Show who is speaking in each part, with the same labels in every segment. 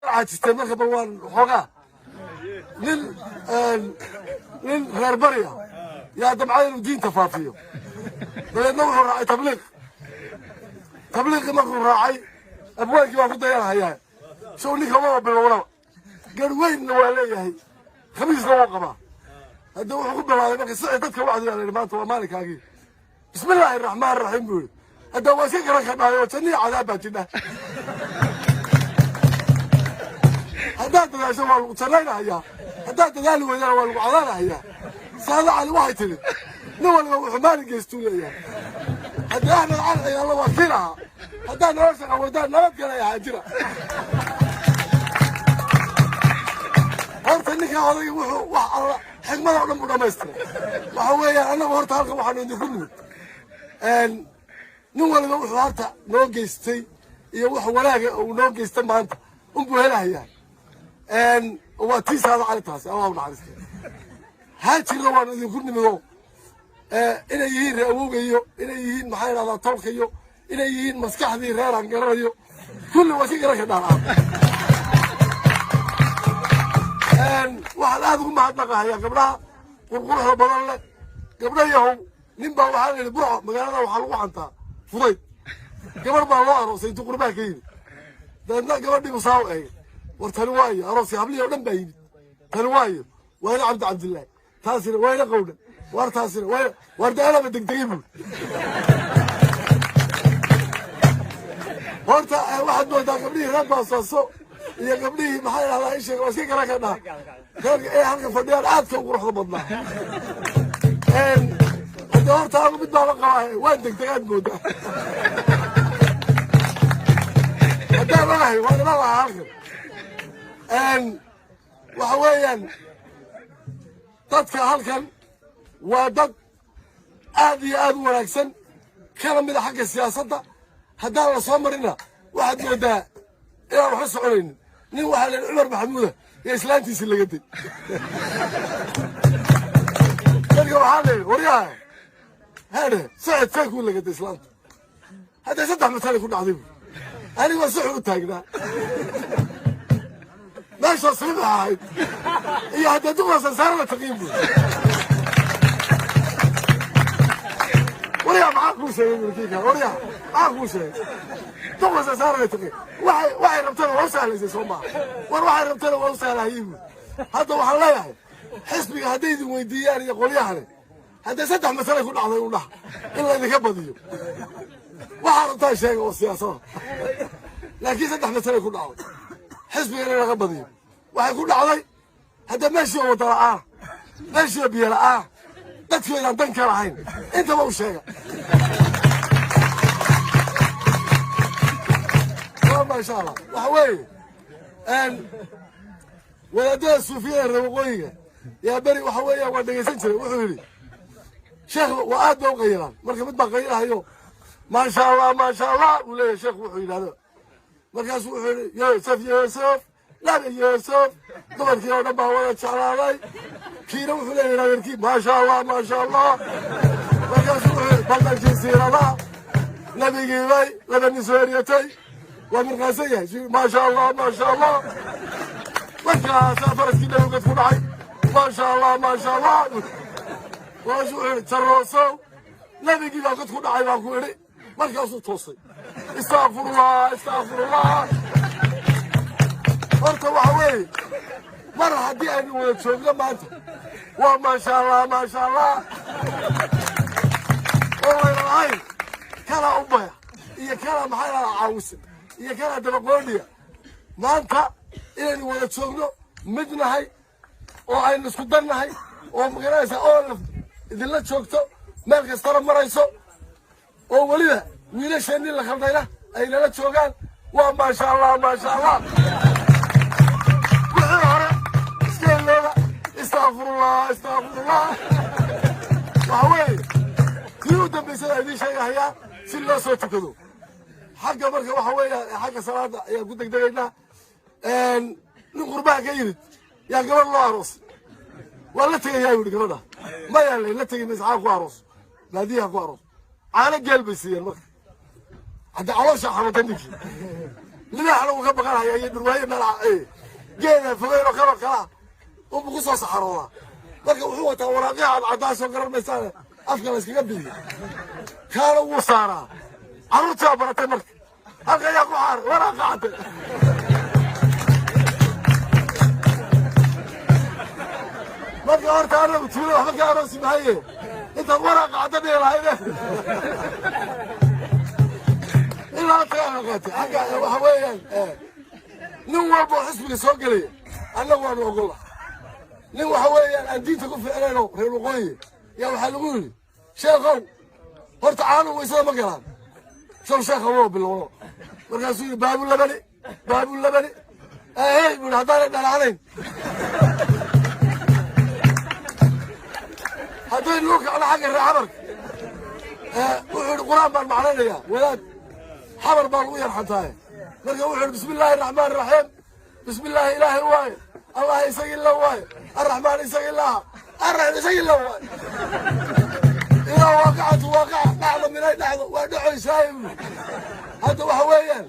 Speaker 1: Caajistay marka bal waan xoogaa. Nin reer bari ah yaa damcay inuu diinta faafiyo. Dabeedna wuxuu raacay tabliiq. Tabliiqii markuu raacay, abwaankii baa ku dayanhayaa sow ninka maba bilownaba, gar weynna waa leeyahay, khamiisna wuu qabaa. Hadda wuxuu ku bilaabay marka sici dadka wacdigaa la yidhi, maanta waa maalinkaagii. "Bismi illaahi araxmaan raxiim," buu yidhi. Hadda waa iska garan kardhaayo oo janniya cadaab baa jidha. Haddaad dadaasho waa lagu jannaynahayaa, haddaad dadaali weydana waa lagu cadaanahayaa. Saada Cali waxay tidhi, nin waliba wuxuu maalin geystuu leeyahay. Haddii Axmed Cali Ciyaalla waa kiin ahaa, haddaad nolosha qawadaan nabadgala ahaa jira. Horta ninka odayga wuxuu wax alla xikmada o dhan buu dhamaystiray. Waxa weeyaan, annagu horta halkan waxaanu idinku nimid, nin waliba wuxuu horta noo geystay iyo wax wanaaga uu noo geysta maanta unbuu helahayaa. Waa tii Saada Cali taasi, Allah u naxariistay. Haajirna waanu idinku nimido, inay yihiin ree awowgayo, inay yihiin, maxaa idhahdaa, tolkayo, inay yihiin maskaxdii reeraan garanayo, kulli waa iska garan ka dhaaraan. Waxaan aada ugu mahadnaqahayaa gabdhaha qurquruxda badan leh. Gabdha yahow, nin baa waxaa la yidhi, Burco magaalada waxaa lagu xantaa fudayd. Gabarh baa loo aroosay intuu qurbaha ka yimid. Dabeedna gabadhii musaaw eegay, war tani waayo, arooskii hablihii oo dhan baa yimid. Tani waayo, waayna Cabdi Cabdillaahi, taasina waayna Qawdhan, war taasina waayna, war de anaba degdegay buuri. Horta waxaad moodaa gabdhihii reer Baasaaso iyo gabdhihii, maxaa idhahdaa, isheeg, waa iska garan ka dhaa reerka ee halka fadhiyaan aadka u quruxda badnaa. Hadde horta anu mid baaba qabaa, waan degdegaad moodaa. Haddaan ogahay waan iman lahaa halkan. Waxa weeyaan, dadka halkan waa dad aad iyo aad u wanaagsan, kana mida xagga siyaasadda. Haddaan la soo marina waxaad moodaa inaan waxba soconaynin. Nin waxaa la yidhi Cumar Maxamuuda iyo islaantiisii lagaday. Dadka waxaa la yidhi, waryaha heedhe, socod see kuu lagaday islaanta? Hadday 3 masalay ku dhacday bu, aniga waa si xun u taagnaa, meeshaa subixa ahayd, iyo haddee duqda sansaarada taqiin bu. Waryaa, maxaa kuu sheegay mulkiinka? Waryaa, maxaa kuu sheegay? Duqda sansaarada taqiin, waxay rabtana waa u sahlaysay, soo maaha? War waxay rabtana waa u sahlahayey bu. Hadda waxaan leeyahay, xisbiga hadday idin weydiiyaan iyo qolyahani, haddee 3 masalay ku dhacday u dhaha in la idinka badiyo. Waxaa rabtaa sheega oo siyaasada, laakiin 3 masalay ku dhacday xisbiga in laga badiyo. Waxay ku dhacday hadda meeshii oo wada la'aana, meeshii oo biyo la'aana, dadkii inaan dan ka lahayn, intaba u sheega. Waa maasha Allah. Waxa weeye, wadaadada suufiyada reer waqooyiga yaa beri, waxa weeya, waa dhegaysan jiray. Wuxuu yidhi sheekh, waa aad ba u qayilaan. Marka mid baa qayilahayo, "Maasha Allah, maasha Allah," buu leeyahay sheekhu. Wuxuu yidhahdo markaasuu wuxuu yidhi, "Yuusuf, Yuusuf, Nabi Yuusuf, dumarkii oo dhan baa wada jeclaaday." Kiina wuxuu leeyahay adeerkii, "Maasha Allah, maasha Allah." Markaasuu wuxuu yidhi, "Baldankii siirada nabigii bay laba nin soo eryatay, waa mirqaasan yahay, maasha Allah, maasha Allah. Markaasaa faraskii nabigad ku dhacay, maasha Allah, maasha Allah." Markaasuu wuxuu yidhi, "Jaroosow, nabigii baa god ku dhacay baan ku idhi." Markaasuu toosay, "Istakfirullah, istakfirullah." Horta waxa weeye, mar haddii aynu wada joogno maanta waa maasha Allah, maasha Allah, oo wayna lahayn kalaa ubaya iyo kalaa, maxaa idhahdaa, caawisa iyo kalaa dabaqoodhiya. Maanta inaynu wada joogno, mid nahay oo aynu isku dan nahay, oo magaranaysa oo laf idinla joogto, meel kastana marayso, oo weliba wiilasheennii la khaldayna ay nala joogaan, waa maasha Allah, maasha Allah. Wixii hore iska ilooba, istakfirullah, istakfirullah. Waxa weeye, tii u dambaysada idiin sheegahayaa si loo soo tukado xagga. Marka waxa weeya, xagga salaada ayaan ku degdegaynaa. Nin qurbaha ka yimid yaa gabadh loo aroosay. "Waa la tegayaa," yidhi gabadha. "Maya," lay la tegi maysa, xaa ku aroos, baadiyaha ku aroos. Caano geel bay siiyeen. Marka hadda caloosha xanuuntay ninkii. Libaaxna wuu ka baqanaya iyo dhurwaaye meel geeda fogeyn oo kaloo kalaa unbu ku soo saxaroodaa. Marka wuxuu wataa waraaqyaha cadcadaasoo garan maysaan, afka la iskaga bidiyo, kaana wuu saaraa. Carruurtii baa baratay. Marka halka ayaa ku xaaray waraaqa cadde. Marka horta anagu tuula waxba ka aroosi mahaye, intaad waraaqa cadda dhihi lahayde ilaa tagaa qaatay. Xagga waxa weeyaan, nin walba oo xisbiga soo gelaya annagu waanu ogolla. Nin waxa weeyaan aan diinta ku fiicnayn oo reer waqooyi yaa waxaa lagu yidhi, "Sheekhow, horta caanuhu waysada ma galaan?" Show sheekha woo bilowno. Markaasuu yidhi, "Baabu labani, baabu labani ahey," buu yidhi, "haddaanay dhalaanayn, hadday nuu kacno xagga reer xabarka." Wuxuu yidhi, "Qur-aan baan macnaynayaa." Wadaad xabar baa lagu yarxantaaye. Marka wuxuu yidhi, "Bismi illaahi araxmaan iraxiim, bismi illaahi ilaahay waaye, Allah isagii la waaye, arraxmaan isagii laha, arraxiim isagii la waaye, idaa waaqacatu waaqaca, dhacdo minay dhacdo waa dhacoysaaye," buu. Hadda waxa weeyaan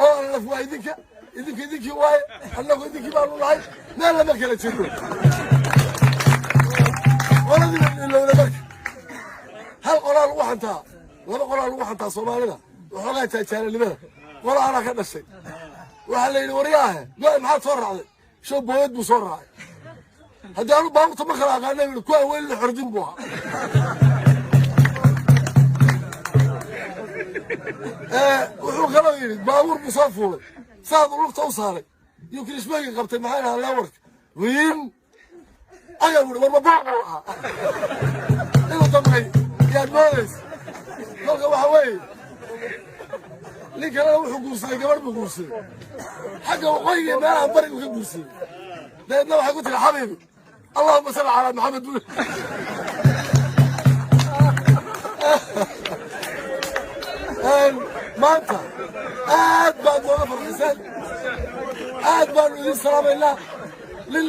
Speaker 1: oo laf waa idinka, idinka idinkii waaye, annagu idinkii baanu nahay, meel lama kala jirno. Qoladii baynu ilowna. Marka hal qolaa lagu xantaa, laba qolaa lagu xantaa Soomaalida, waxoogaa jaajaalanimada. Qola anaa ka dhashay. Waxaa la yidhi, "Waryaahe, go- maxaad soo raacday?" Show booyad buu soo raacay. Haddii anu baabuurta ma kala aqaana, yidhi, kuwaan weli la xordin buu ahaa. Wuxuu kaloo yidhi baabuur buu soo fuulay, saad lugta u saaray yuu kirishmeyga qabtay, maxay dhahaa, leewarka wiin ayaa buuri, war ma buuq buu ahaa inuu damqay yaad moodaysa. Kolka waxa weeye, nin kalena wuxuu guursaday, gabadh buu guursaday, xagga waqooyiga iyo meelaha barigu ka guursaday. Dabeedna waxay ku tiri, "Xabiibi, allahuma salli calaa Maxamed," buu. Maanta aad baad nooga farxiseen, aad baanu idin salaamaynaa. Nin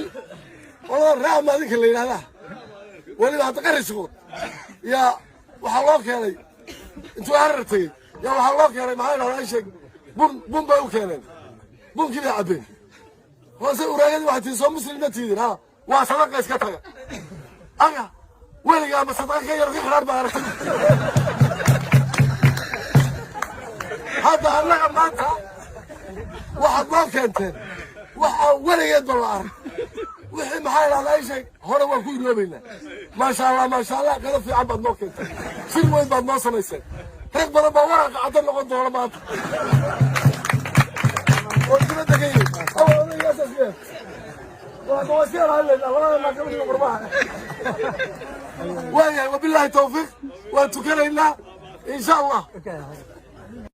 Speaker 1: qolada raama adinka la yidhahdaa, weliba hadda qarishkood yaa waxaa loo keenay intuu harar tegey, yaa waxaa loo keenay, maxaa dhahdaa, sheeg, bun. Bun bay u keeneen, bunkii bay cabbeen. Hoose uraagadii waxay tihi, "Soo muslim ma tiidin?" "Ha." "Waa sadaqa, iska taga." Aga weligaa ma sadaqa ka yar ka xidhaan baa aragtay? Hadda annaga maanta waxaad noo keenteen wax aan weligeedba la arag. Wixii, maxaa idhahdaa, ii sheeg, hore waan ku iloobaynaa. Maasha Allah, maasha Allah, qado fiican baad noo keenteen, shir weyn baad noo samayseen. Rag badan baa waraaqa cadda noqon doona maanta oo dibadda ka yimid. Awal odaygaasas meel waa iska ilaalinayna labada naaqabadiga qurbaha. Waayahay, wabillahi tawfiiq, waan tukanaynaa insha Allah.